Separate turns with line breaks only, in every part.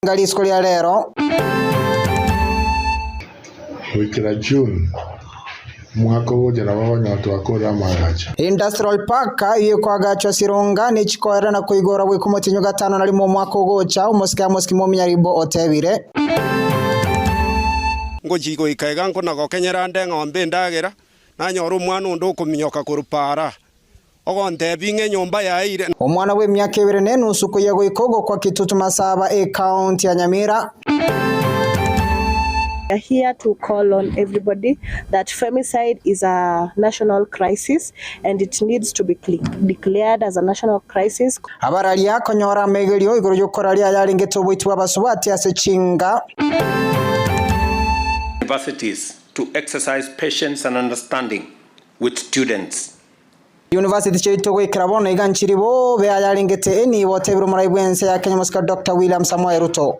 Rituko ria rero.
Goikera Juni omwaka ogocha nabo okonyora twakorire amaagacho.
Industrial Park eyio ekoagachwa Sironga nechikoerera na koigora goika omotienyi o gatano na rimo omwaka ogocha, omosike Amos Kimomi Nyaribo otebire.
Ngochia goika iga nkona-gokenyera nde eng'ombe endagera, nanyora omwana onde okominyoka korwa paara, ogontebia ng'a enyomba yaeire.
Omwana bw'emiaka ebere na enusu koyia goika ogokwa Kitutu Masaba, Ekaunti ya Nyamira.
We are here to call on everybody that femicide is a national crisis and it needs to be declared as a national crisis.
Abararia konyora amegerio igoro y'okoraria ayarengete oboiti bw'abasubati ase chinga.
Universities to exercise patience and understanding with students.
University chiaito goikera bono iga nchiri bobe ayarengete enibo otebire omorai bw'ense ya Kenya omosike Doctor William Samoei Ruto.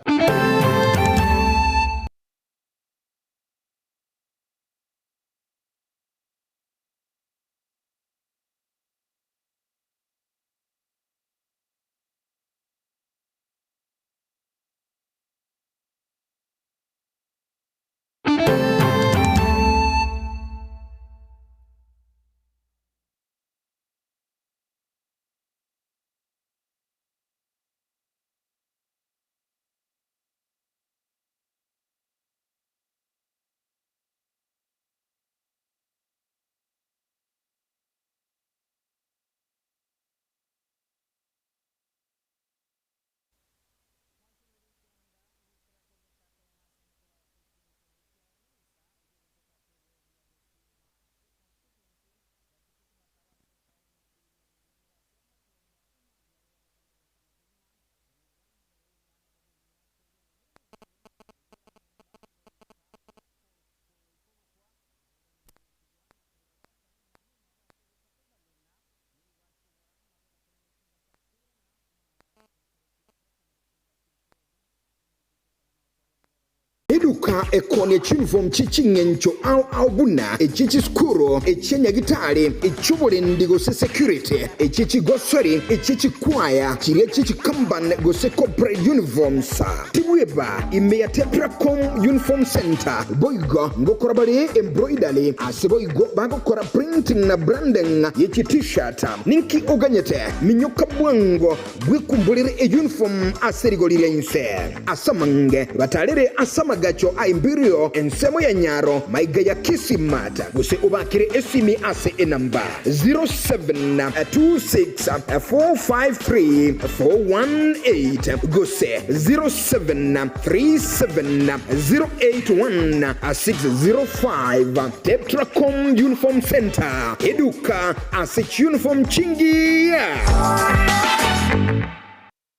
Eduka ekoonia chiyunifomu chie ching'encho ao ao buna echie chisukuru, echia nyagitari, echi'oborendi gose security, echie chigosori, echie chikwaya, chiria chie chikambani gose corporate uniforms. Tibweba ime ya Tetracom Uniform Centre boigo ngokora bare embroidery ase boigo bagokora printing na branding ye chi t-shirt. Ninki oganyete? Minyoka bwango Bwekumborere eyunifomu ase rigori ria inse. Ase amange batarere ase amagacho a Imperial, ensemo ya Nyaro, maiga ya Kisii Mart, gose obakere esimi ase enamba 0726453418 gose 0737081605. Tetracom Uniform Centre, eduka Ase chiuniform chingiya.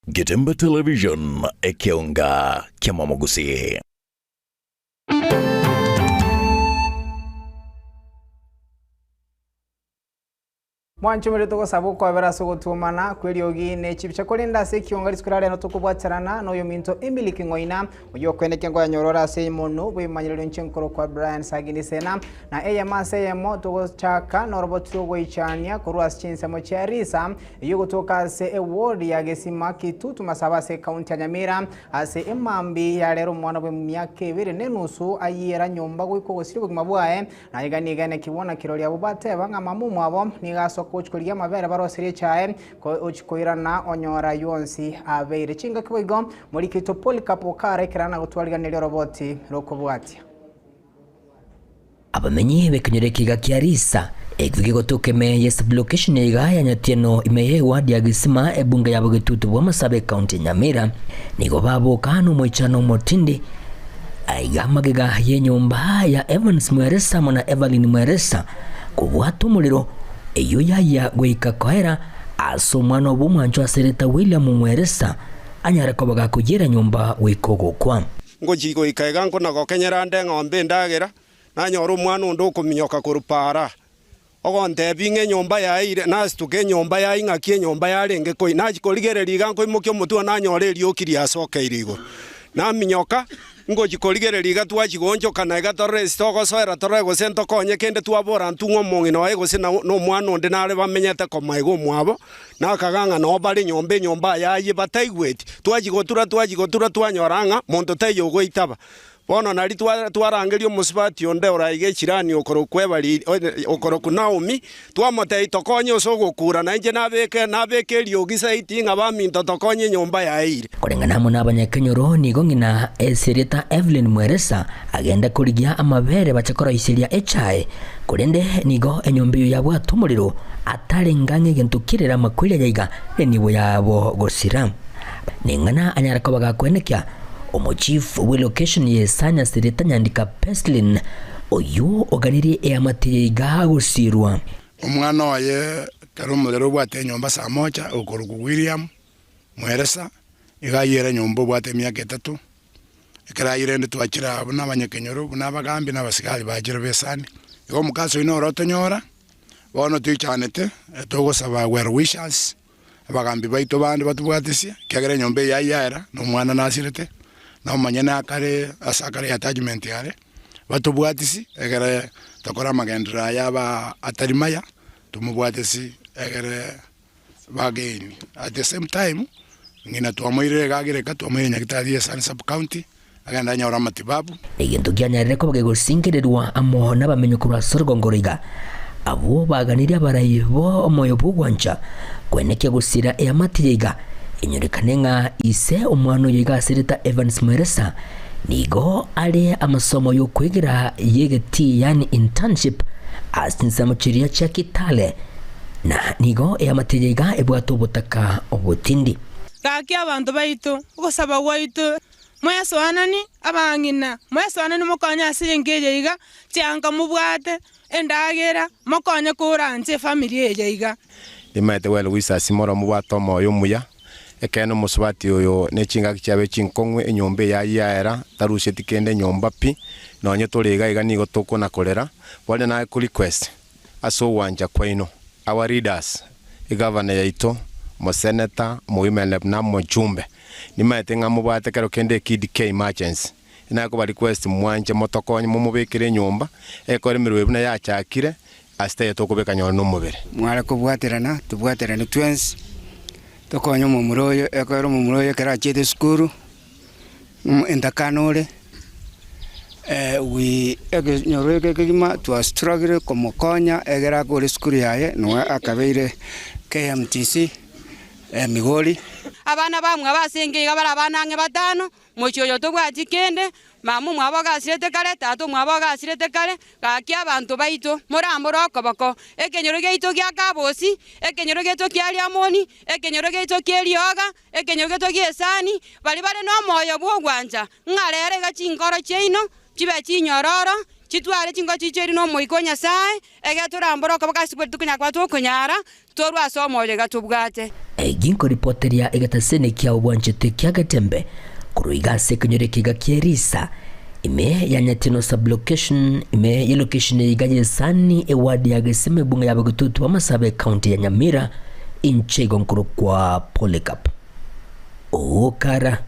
Getembe Television, ekeonga ki'amamogusii.
Mwanchomire togosaba okwabera ase ogotwomana kw'eriogi ne chibicha korende ase ekionga rituko riria rero tokobwaterana noyominto Emily King'oina oyio okweneke nkoyanyora ore ase emonwe bw'emanyererio inche nkorokwa Brian Sagini Sena Na eyemo ase eyemo togochaka noroboti rw'ogoichania korwa ase chinsemo chia Risa, eyio egotoka ase eward ya Gesima Kitutu Masaba ase ekaunti ya Nyamira. Ase emambi ya rero omwana bw'emiaka ebere na enusu ayiera nyomba goika ogosiria obogima bwaye. Na iga nigo enekigwa na kirori abwo bateba ng'a mama omwabo nigo asoka gochia korigia amabere baroserie echae gochia koirana onyora ayio onsi abeire. Chingaki boigo morikito Polycarp Okara ekero na gotwariganeria oroboti rokobwatia.
Abamenyi b'ekenyoro ekiga kia Risa, ekio kegotoka ime ye sublocation ya igaa ya Nyatieno ime ye eward ya Gisima ebunge ya Bogetutu bw'Amasabe ekaunti ya Nyamira, nigo baboka nomoichano omotindi aiga magega y'enyomba ya Evans Mweresa amo na Evaline Mweresa kobwata omorero, eyio yayia goika koera ase omwana obo omwanchwa asereta William Mweresa anyare koba gakoyiera nyomba goika ogokwa.
Ngochia goika iga nkona-gokenyera nde eng'ombe endagera, nanyora omwana onde okominyoka korwa paara, ogontebia ng'a enyomba yaeire, nasituka enyomba yaye ng'aki enyomba yarenge koi. Nachia korigereria iga nkoimokia omotwe one nanyora erioki riasokeire igoro. Naminyoka, ngochia korigereria iga twachia goonchokana iga torore ase togosoera torore gose ntokonye kende twabora intwe ng'a omong'ina oye gose na omwana onde nare bamenyete koma iga omwabo, nakaga ng'a noo bare nyomba enyomba aye ayie bataigweti. Twachia gotura twachia gotura twanyora ng'a monto taiyo ogoitaba. Bono nario twarangeria omosubati onde ore aiga echirani okorokwa Ebari, okorokwa Naomi, twamotebia, Tokonye ase ogokura, na inche nabeke nabeke eriogi zaidi ng'a baminto tokonye enyomba yaye eire.
Koreng'ana amo nabanyakenyoro nigo ng'ina eserieta Evelyn Mweresa agenda korigia amabere bache koroiseria echae, korende nigo enyomba eyio yabwate omorero atarenge ang'e egento kerere amakweri aya iga nenibo yabo gosira. Neng'ana anyare koba gakwenekia Omochief bw'elocation ye Sanya Sereta Nyandika Peslin, oyio oganirie eamate ye iga gosirwa.
Omwana oye ekero omorero obwate enyomba saa moja, okorokwa William Mweresa, iga ayire enyomba obwate emiaka etato, ekero ayire rende twachire aa buna abanyakenyoro, buna abagambi na abasigari bachire besani. Igo omokasi oyio noro otonyora, bono toichanete, togosaba well wishers. Abagambi baito bande batobwatesie, ekiagera enyomba eye yayaera, na omwana nasirete, na omonyene akare ase akare attachment are, batobwatisi egere tokore amagenderero aya aba atari maya, tomobwatesi egere bageni. At the same time, ng'ina twamoirire iga agereka, twamoire nyagetari ya Esani sub county, agende anyore amatibabu.
Egento kianyarire koba kegosingererwa amo nabamenyi korwa ase orogongo roiga, abwo baganirie abarai bo omoyo bw'ogwancha kwenekia gosira eamate yaiga, enyorekane ng'a ise omwana oyo iga asereta Evans Mweresa nigo are amasomo y'okwegera y'egetii yaani internship ase chinsemo chiria chia Kitale na nigo eamate yaiga ebwate obotaka obotindi.
Gaki abanto baito, ogosaba gwaito Mwesoanani, abang'ina, mwesoanani mokonye ase enka eye iga, chianga mobwate, endagera, mokonye korancha efamiri eye iga.
Nimaete well wisers more mobwate omoyo omuya, ekeene omosubati oyo ne chingaki chiabe chinkong'u enyomba eye ayio yaera tarusieti kende enyomba pi, nonye tore iga iga nigo tokona korera, bono naye ko request ase ogwancha kwaino our leaders, egavana yaito, omoseneta, omowomen rep na omochumbe. Nimaete ng'a mobwate kero kende ekidi kia emergency, nakoba request mwanche motokonye momobekere enyomba, ekore emeremo buna yachakire, ase taiyo tokobeka nyore nomobere.
Mware kobwaterana, tobwaterane twensi, tokonye omomura oyo, ekero omomura oyo ekero achiete esukuru, entakana ore, we ekenyoro eke ekegima twastruggle komokonya egere akore esukuru yaye, noe akabeire KMTC. Emigori.
Abana bamwabo ase enka iga bare abana ang'e batano, mochie oyo tobwati kende, mama omwabo ogasirete kare, tata omwabo ogasirete kare, gaki abanto baito morambore okoboko. Ekenyoro giaito gia Kabosi, ekenyoro giaito kia Riamoni, ekenyoro giaito ki'Erioga, ekenyoro giaito gi'Esani, baria bare nomoyo bw'ogwancha, ng'a rero iga chinkoro chiaino chibe chinyororo, chitware chinkoro chiichoire n'Omoika o Nyasae, Ekero torambore okoboko ase kweri tokonyara koba tokonyara, torwe ase omoyo iga tobwate.
Eki nkoripoteria egetaseni kia obwanchete kia Getembe korwa iga ase ekenyoro ekiga kia Erisa, ime ya Nyatieno Sub-location, ime ye location eye iga y'Esani, eward ya Gesima ebunge ya Bogetutu bw'Amasabe ecounty ya Nyamira, inche igo nkorokwa Polycarp Okara.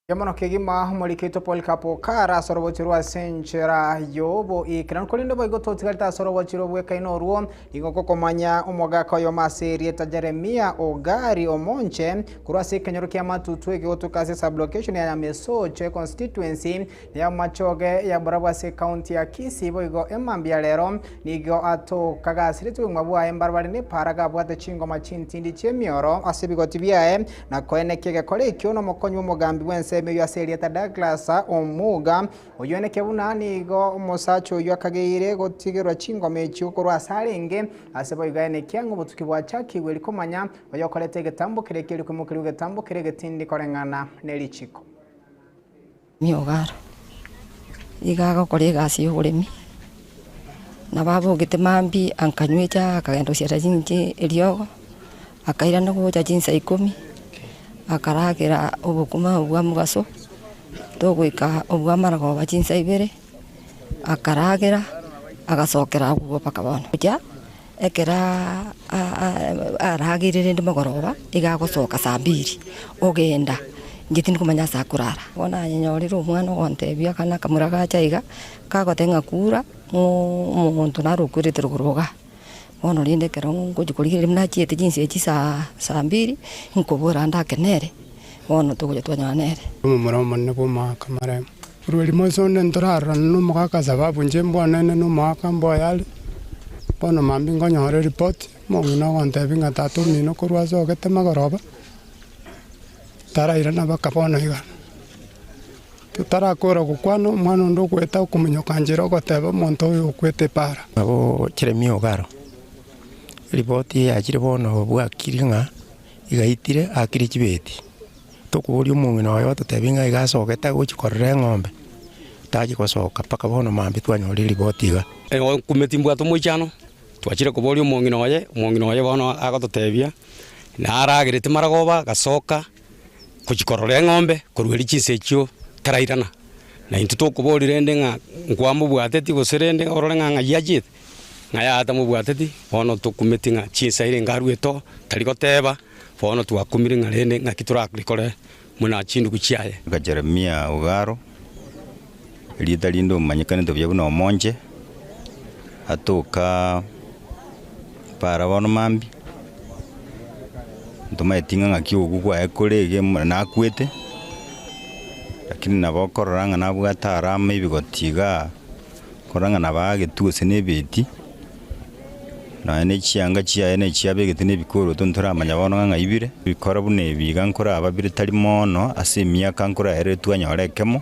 Mbuya mono kegima omoriki oito Polycarp Okara ase orogochi rwa ase enchera y'oboikeranu korende boigo totigarete ase orogochi robwekaine orwo nigo gokomanya omogaka oyomo ase erieta Jeremia Ogari Omonche korwa ase ekenyoro kia Matutu egegotoka ase sublocation ya Nyamesocho econstituency ya Machoge ya Borabu ase ecounty ya Kisii boigo emambia rero nigo atokaga asirete obogima bwaye mbarabare nepara gabwate chingoma chintindi chi'emioro ase ebigoti biaye Na koenekia egekora ekio nomokonyi bw'omogambi bw'ensemo eyio ase erieta Douglas Omuga, oyio buna nigo omosacha oyio akageire gotigerwa chingoma echio korwa ase arenge ase boigo aenekia ng'a obotuki bwachakigwe eri komanya oyokorete egetambo keria keri koimokerigwa egetambo keria egetindi koreng'ana nerichiko.
Miogaro, iga agokora egasi ya oboremi, nabo abogete mambia akanywa echae akagenda gosiara chinche eriogo, akairana gocha chinsa ikomi, akaragera obokima obwo bwa mogaso, togoika obwa marogoba chinsa ibere, akaragera, agasokera abwo mpaka bono. Gocha ekero arageire rende mogoroba, iga agosoka saa mbiri, ogenda. Inche tindi komanya ase akorara. Bono nanyenyorire omwana ogontebia akana akamura gacha iga, kagoteba ng'a kura, ng'o omonto naro okwerete rogoro igaa. Bono rende ekero ngochia korigereria buna achiete chinsa echi saa saa mbiri, nkobora ndake nere, bono togocha twanyora nere.
Omomura omonene bw'omogaka maremo. Korwa erimo ase onde ntorarorane na omogaka sababu inche mbwanene na omogaka mboyo are, bono mambia nkonyora eripoti, omong'ina ogontebia ng'a tata omino korwa asogete magoroba, tarairana mpaka bono iga. Totarakora gokwana, omwana onde ogoeta okomonyoka nchera ogoteba omonto oyo okwete epaara.
Nabo Jeremia Ogaro, Ripoti eyachire bono bwakire ng'a igaitire aakire chibeti. Tokoboria omong'ina oye ototebie ng'a iga asogete agochia korora eng'ombe, tachia gosoka mpaka bono mambia twanyorire ripoti iga.
Nkumeti mbwate omoichano, twachire koboria omong'ina oye, omong'ina oye bono agototebia, naragerete maragoba agasoka. gochia korora eng'ombe korwa eria chinsa echio tarairana. Na intwe tokoboria rende ng'a nkwamobwateti gose rende orore ng'a ng'ai achiete, ng'a yaya tamobwateti, bono tokumeti ng'a chinsa ere engaruete oo, tari goteba, bono twakumire ng'a rende ng'aki torakore buna chindugu chiaye.
Baka Jeremia Ogaro, erieta rinde omanyekanete buya buna Omonche, atoka para bono mambia, ntomaeti ng'a ng'aki okwo kwaye kore iga nakwete, lakini nabo okorora ng'a nabwate arama ebigoti igaa, korora ng'a nabo agetwe gose na ebeti, nonya na echianga chiaye na echiabegete na ebikoroto ntoramanya bono ng'a ng'ai bire. Ebikoro buna ebi iga nkoraba bire tari mono ase emiaka nkoraerere twanyora ekemo.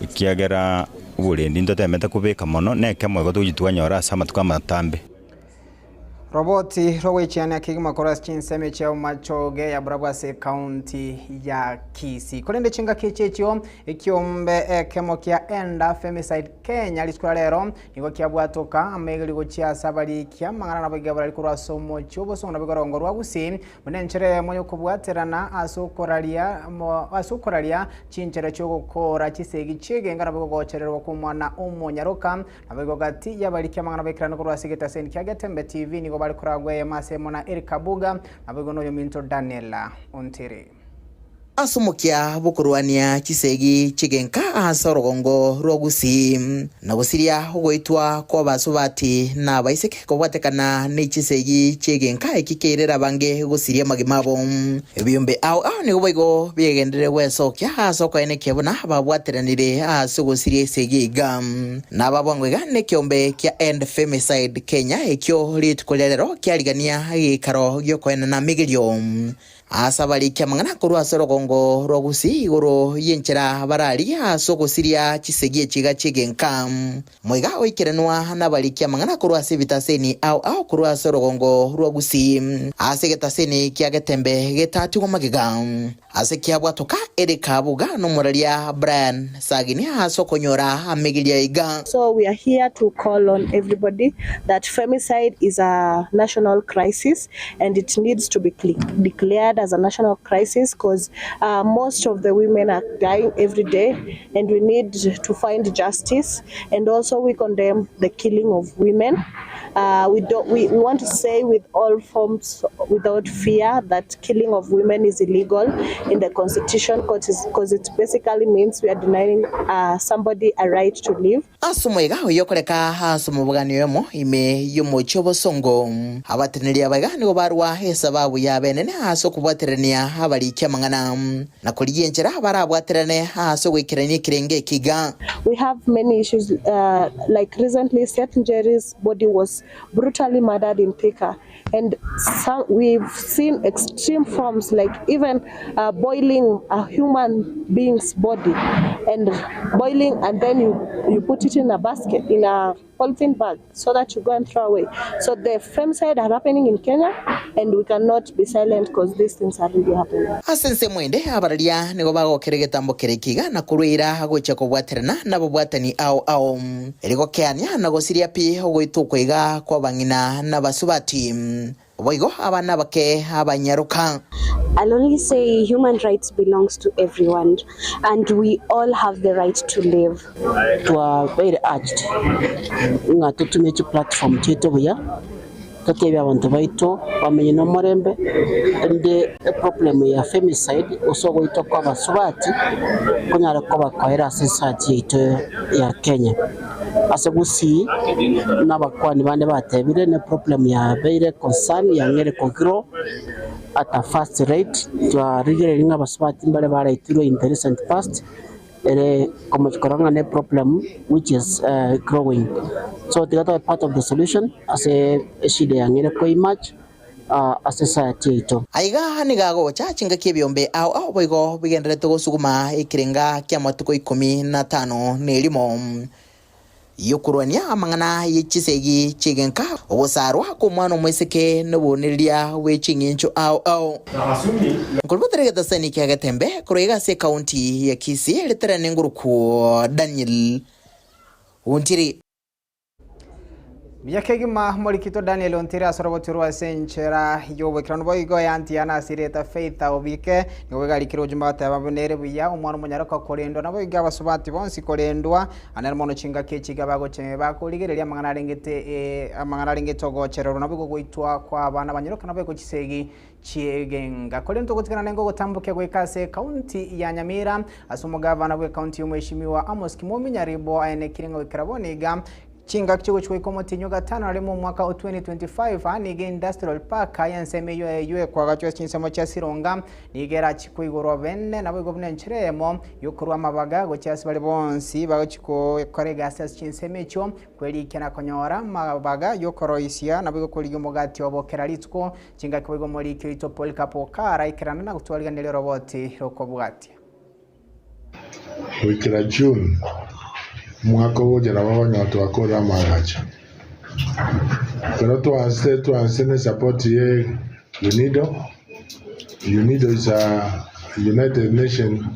Ekiagera oborendi ntotemete kobeka mono, nekemo igo togochia twanyora ase amatuko amatambe.
Roboti rw'ogoichania kegima korwa ase chinsemo chia Bomachoge ya Burabwo ase ekaunti ya Kisii. Korende chingaki echi echio ekiombe ekemo kia Enda Femicide Kenya rituko ria rero nigo kiabwatoka amaiga gochia ase abariki amang'ana nabo iga barari korwa ase omochie obosongo nabo igorongo rwa Gusii Buna enchera eyemo y'okobwaterana ase okoraria ase okoraria chinchera chi'ogokoora chisegi chi'egenka nabo gogochererwa kw'omwana omonyaroka. Naboigo gati y'abariki amang'ana baikeranu korwa ase egetaseni kia Getembe TV nigo bare koragwa eyemo ase eyemo na Eric Kabuga naboigo noyominto Daniel Ontiri.
Ase omokia bw'okorwania chisegi chi'egenka ase orogongo rwa Gusii, na gosiria ogoitwa kw'abasubati na abaiseke kobwatekana ne chisegi chi'egenka eki keirere abange gosiria amagima abo. Ebiombe ao ao nigo boigo biagenderere gwesokia ase okoenekia buna babwateranire ase ogosiria esegi iga. Naba bwango iga nekeombe kia End Femicide Kenya ekio rituko ria rero kiarigania geikaro gi'okoenana amigerio. Ase abariki amang'ana korwa ase orogongo rwa Gusii igoro y'enchera bararigie ase ogosiria chisegi echiga chi'egenka. Moiga oikeranwa nabariki amang'ana korwa ase ebitaseni ao ao korwa ase orogongo rwa Gusii. Ase egetaseni kia Getembe getatigwa magega. Ase kiabwatoka Eric Abuga nomoraria Brian Sagini ase okonyora amegeria aiga.
So we are here to call on everybody that femicide is a national crisis and it needs to be declared as a national crisis coz most of the women are dying every day and we need to find justice and also we condemn the killing of women we don't we want to say with all forms without fear that killing of women is illegal in the constitution coz it basically means we are denying somebody a right to live.
Ase omoyega oyio okoreka ase omobogani oyomo ime y'omochie obosongo, abateneneri abaiga nigo barua esababu y'abenene ase okobwaterania abariki amang'ana, na korigia enchera barabwaterane ase ogoikerania ekerengo eke iga.
We have many issues like recently Seth Njeri's body was brutally murdered in Thika and some we've seen extreme forms like even boiling a human being's body and boiling and then you, you put it in a basket in a polythene bag so that you go and throw away. So the femicide are happening in Kenya and we cannot be silent because these things are really happening.
Ase ensemo ende abararia nigo bagokera egetambo kere ekiga na korwa eira gochia kobwaterana nababwatani ao ao. Erio gokeania na gosiria pi ogoitwa okwo iga kw'abang'ina na abasubati, boigo abana abake abanyaroka.
I'll only say human rights belongs to everyone and we all have the right to live.
Twabeire urged ng'a totumie chiplatform chiaito buya. Totebie abanto baito bamenye nomorembe, erinde eproblem ya femicide gose ogoitwa kwa abasubati konyare koba koera ase society yaito ya Kenya. Ase Gusii buna abakwani bande batebire ne problem yabeire concern yang'eire kogrow at a fast rate, twarigereiri ng'a abasubati mbare baraitirwe in the recent past. Ere komochia korora ng'a ne problem which is growing. So tiga tobe part of the solution ase eshida yang'eire ko emerge ase society yaito.
Aiga nigo agocha chingaki ebiombe ao ao boigo bigendererete gosuguma ekerenga ki'amatuko ikomi na tano na erimo y'okorwania amang'ana ye chisegi chi'egenka, ogosarwa kw'omwana omoiseke noboonereria bwe ching'encho ao ao. Nkoribotera egetasani kia Getembe korwa iga ase ekaunti ya Kisii, ritarane ngorokwo Daniel Ontiri.
Buya kegima morikito Daniel Ontiri ase orogoto rwa ase enchera y'oboikeranu boigo eantiana ase erieta Faith Obike nigo igarikire ojumbe agoteba buna ere buya omwana omonyaroka korendwa naboigo abasubati bonsi korendwa Ande mono chingaki echi iga bagoche bakorigereria amang'ana arengete amang'ana arengete ogochererwa naboigo goitwa kw'abana abanyaroka naboigo chisegi chi'egenga. Korende togotigana naingo gotambokia goika ase ekaunti ya Nyamira ase omogavana bw'ekaunti y'omweshimiwa Amos Kimomi Nyaribo aenekire ng'a goikera bono iga chingaki chigochia goika omotienyi o gatano na rimo omwaka o 2025 aa nigo Industrial Park y'ensemo eyio eyio ekoagachwa ase chinsemo chia Sironga nigo erachie koigorwa bene naboigo buna enchera eyemo Y'okorua amabaga gochia ase baria bonsi bagochia gokora egasi ase chinsemo echio, kwerikia na konyora amabaga y'okoroisia, naboigo korigia omogati obo kera rituko, chingaki boigo omoriki oito Polycarp Okara aikerana na gotwariganeria oroboti rokobwatia.
Goikera June omwaka ogocha nabo okonyora twakorire amaagacho. Ekero twaanchete twaanchete ne support ye UNIDO, UNIDO is a United Nation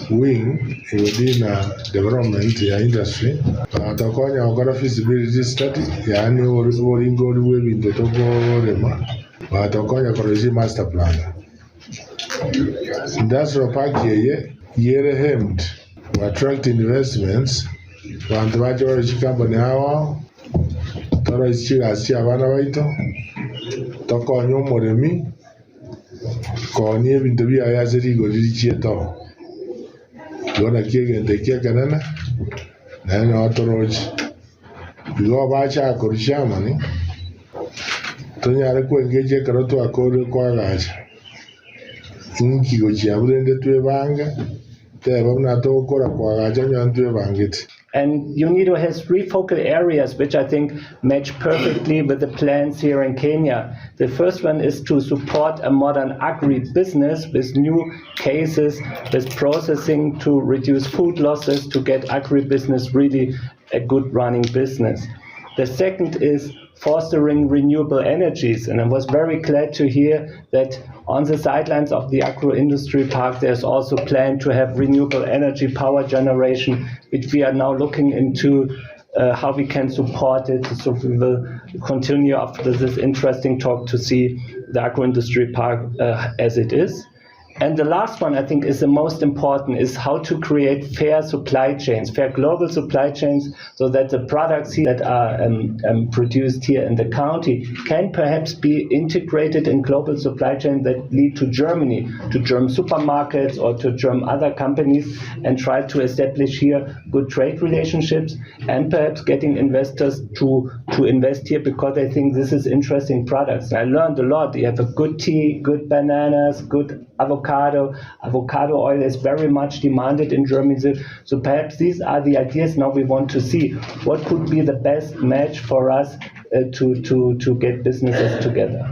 wing egodeal na development ya industry, bagatokonya gokora feasibility study yaani oboringori bwa ebinto tokorema, bagatokonya koroisia emaster plan. Industrial park eye yere aimed to attract investments, abanto bache bare chikampani ao ao, toroisie chigasi chia abana baito, tokonye omoremi koonia ebinto biaye ase rigori richiete oo. Igo naki egento ekio ekenene, naende nabo toroche. Igo bacha korwa Germany, tonyare koengage ekero twakorire koagacha. Inki gochia abwo rende twebange, teba buna togokora koagacha onye ntwebangeti.
And UNIDO has three focal areas which I think match perfectly with the plans here in Kenya. The first one is to support a modern agri-business with new cases, with processing to reduce food losses, to get agribusiness really a good running business. The second is fostering renewable energies. And I was very glad to hear that on the sidelines of the agro-industry park, there's also plan to have renewable energy power generation, which we are now looking into how we can support it. So we will continue after this interesting talk to see the agro-industry park as it is. And the last one I think is the most important is how to create fair supply chains, fair global supply chains, so that the products that are produced here in the county can perhaps be integrated in global supply chains that lead to Germany, to German supermarkets or to German other companies, and try to establish here good trade relationships and perhaps getting investors to invest here because they think this is interesting products. I learned a lot. You have a good tea, good bananas, good avocado. Avocado oil is very much demanded in Germany. So perhaps these are the ideas now we want to see. What could be the best match for us to get businesses together?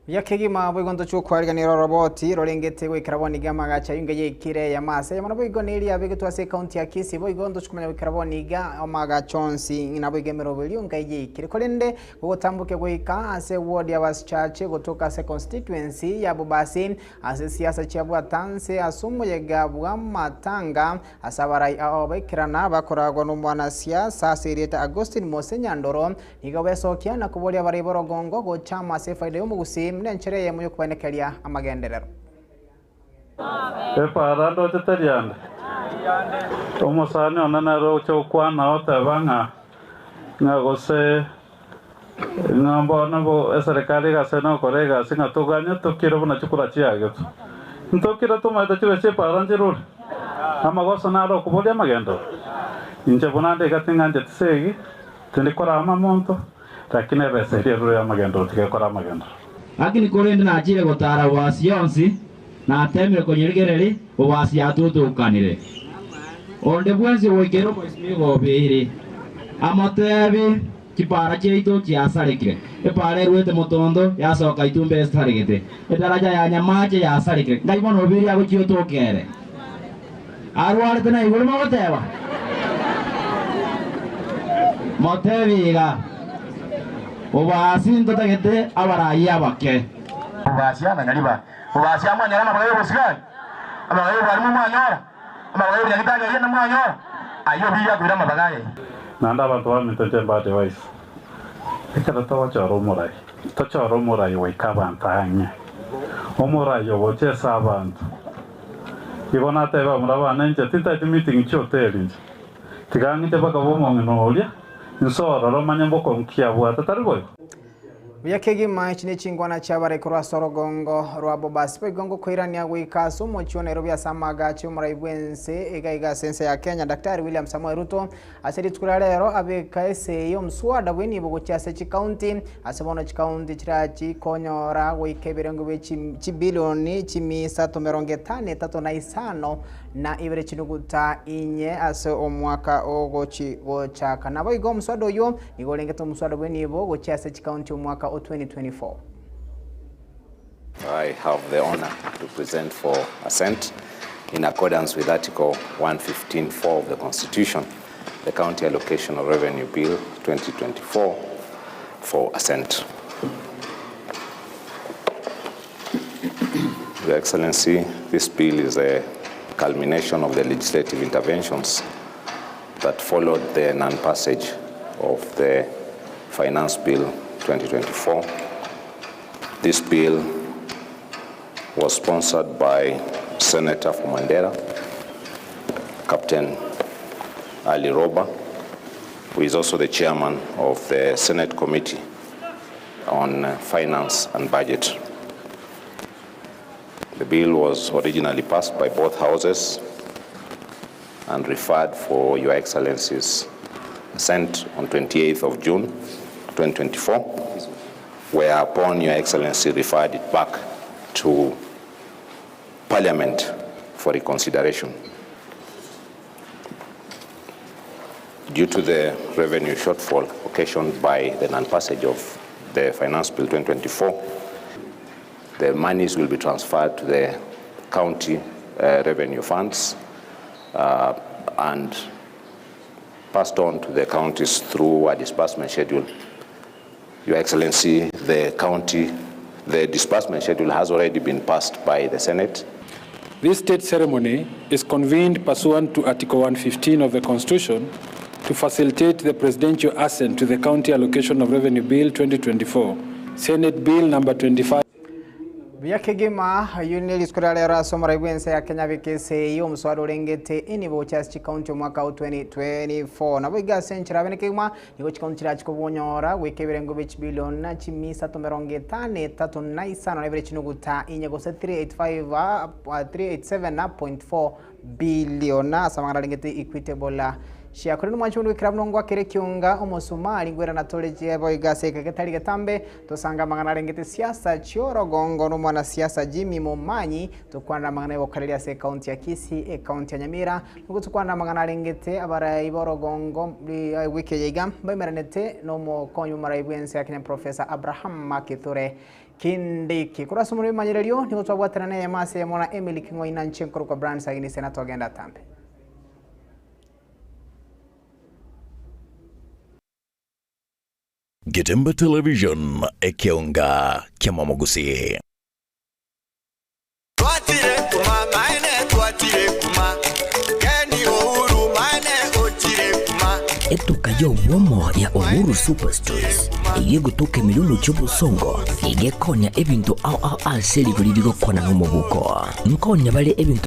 Buya kegima boigo ntochia okwariganera oroboti rorengete goikera bono iga amagacho ayio inga yaikire eyemo ase eyemo naboigo neria yabegetwe ase ecounty ya Kisii boigo ntochia komanya goikera bono iga amagacho onsi naboigo emeroberio inga yaikire korende gogotambokia goika ase eward ya Basichache gotoka ase constituency ya Bobasi ase siasa chiabwatanse ase omoyega bw'amatanga ase abarai ao baikerana bakoragwa nomwanasiasa ase erieta Augustine Mose Nyandoro Nigo besokia na koboria abarai b'orogongo gocha amo ase efaida y'omogusii buna enchera eyemo y'okobaenekeria amagenderero.
Epaara ndoche teri ande. Omosani one nere ogocha gokwana oteba ng'a ng'a gose.
Ng'a bono bo eserekari egase nokora egasi ng'a toganye tokire buna chikura chiagetwe. Ntokire tomaete chibe chi'epaara nchirure? Amagoso naro okoboria amagenderero. Inche buna nde iga ting'ancheti segi, tindi korama monto, lakini ebesa eria erure y'amagenderero tiga ekore amagenderero.
Lakini korende nachire gotara Boasi yonsi, nateemire konyerigereria, Boasi yatutukanire. Onde bwensi ogoikera omoismi igo obeire, amotebi, Chipaara chiaito chiasarekire, epaara eruete motondo yasoka itumbe esaregete, edaraja ya nyamache yasarekire. Ngai bono obeire agochia otokere? Arwarete na igoro mogoteba? Motebi iga, Oboasi ntotagete abarai abake.
Oboasi abanyariba, oboasi amwanyora amabaga y'obosigari, amabaga y'obwarimu mwanyora, amabaga y'obunyagitari ayio namwanyora, ayio obiire akoira amabaga aye.
Naende abanto baminto inche mbaadvise, ekero togochora omorai, tochore omorai goika abanto ang'e, omorai ogocha ase abanto. Igo natebe abamura bane inche tintageti meeting chi'hoteli inche, tiga ng'iche mpaka bw'omong'ina oria, inse ororo manye mbokong'u ki abwate, tari boigo?
Buya kegima, echi nechingwana chiabare korwa ase orogongo rwa Bobasi boigo ngokoirania goika ase omochie o Nairobi ase amaagacho y'omorai bw'ense iga iga ase ense ya Kenya Daktari William Samoei Ruto ase rituko ria rero abeka esegi omswada bw'enibo gochia ase chikaunti ase bono chikaunti chirachi konyora goika ebirengo bie chibilioni chimi isato merongo etano etato na isano na ibere chinuguta inye ase omwaka ogochi gochaka. Naboigo omswada oyio Nigo orengete omoswada bw'enibo gochia ase chikaunti omwaka o 2024.
I have the honor to present for assent in accordance with Article 115.4 of the Constitution, the County Allocation of Revenue Bill 2024 for assent. Your Excellency, this bill is a culmination of the legislative interventions that followed the non-passage of the Finance Bill 2024. This bill was sponsored by Senator for Mandera, Captain Ali Roba, who is also the chairman of the Senate Committee on Finance and Budget. The bill was originally passed by both houses and referred for Your Excellency's assent on 28th of June 2024, whereupon Your Excellency referred it back to Parliament for reconsideration. Due to the revenue shortfall occasioned by the non-passage of the Finance Bill 2024, the monies will be transferred to the county revenue funds and passed on to the counties through a disbursement schedule. Your Excellency, the disbursement schedule has already been passed by the Senate.
This state ceremony is convened pursuant to Article 115 of the Constitution to facilitate the presidential assent to the County Allocation of Revenue Bill 2024, Senate Bill number 25.
Buya kegima, ayio nerisuko ria rero ase omorai bw'ense ya Kenya beka esegi omoswada orengete enibo gochia ase chikaunti omwaka o 2024. Nabo iga ase enchera abene kegima nigo chikaunti chirachi kobonyora goika ebirengo bie chibilioni na chimia isato merongo etano etato na isano na ibere chinuguta inye gose 385 387.4 Billion ase amang'ana arengete Equitable Share. Korende omwanchi onde bw'ekerabu nongwakere ekionga omosumari ngwerana tore boigo ase eke getari getambe tosange amang'ana arengete siasa chi'orogongo n'omwanasiasa Jimmy Momanyi tokwanera amang'ana y'ogokareria ase ekaunti ya Kisii, ekaunti ya Nyamira nigo tokwanera amang'ana arengete abarai b'orogongo ewiki eye iga mbaimeranete n'omokonyi bw'omorai bw'ense ya Kenya Professor Abraham Kithure Kindiki. Korwa ase omorero bw'emanyererio, nigo twabwatana neyemo ase eyemo na Emily King'oina inche nkorokwa Brian Sagini na togende atambe.
Getembe Television, ekeonga ki'amamogusii.
Twachire kuma maene twachire kuma Kenny Uhuru maene ochire kuma.
Etuka y'obwomo ya Uhuru Superstores eyio egotoka ime y'omochie obosongo nigo ekonya ebinto ao ao ase rigori rigokwana nomobuko. Nkonya bare ebinto.